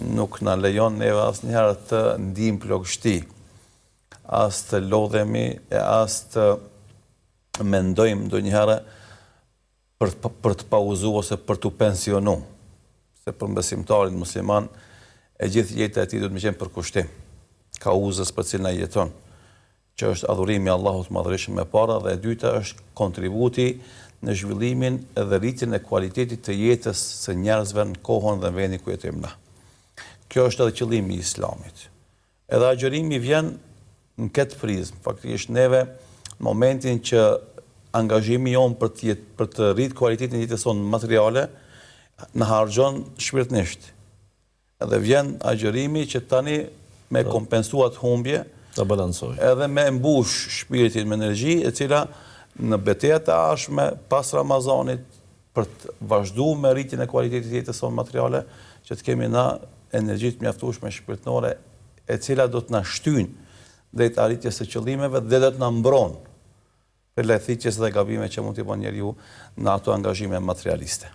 Nuk na lejon neve asnjëherë të ndijmë plogështi, as të lodhemi e as të mendojmë ndonjëherë për për të pauzu ose për t'u pensionu. Se për besimtarin musliman e gjithë jeta e tij duhet me qenë përkushtim kauzës për cilën ai jeton. që është adhurimi i Allahut të Madhërishëm e para dhe e dyta është kontributi në zhvillimin dhe rritjen e kualitetit të jetës së njerëzve në kohën dhe në vendin ku jetojmë na. Kjo është edhe qëllimi i Islamit. Edhe agjërimi vjen në këtë prizmë. Faktikisht neve në momentin që angazhimi jonë për të për të rritë kualitetin e jetës sonë materiale na harxhon shpirtnisht. Edhe vjen agjërimi që tani me po. kompensu atë humbje, ta balancoj. Edhe me mbush shpirtin me energji, e cila në betejat e ardhshme pas Ramazanit për të vazhdu me rritjen e kualitetit të jetës sonë materiale, që të kemi na energji të mjaftueshme shpirtnore, e cila do të na shtyn drejt arritjes së qëllimeve dhe do të na mbron prej lajthitjes dhe gabimeve që mund t'i bën njeriu në ato angazhime materialiste.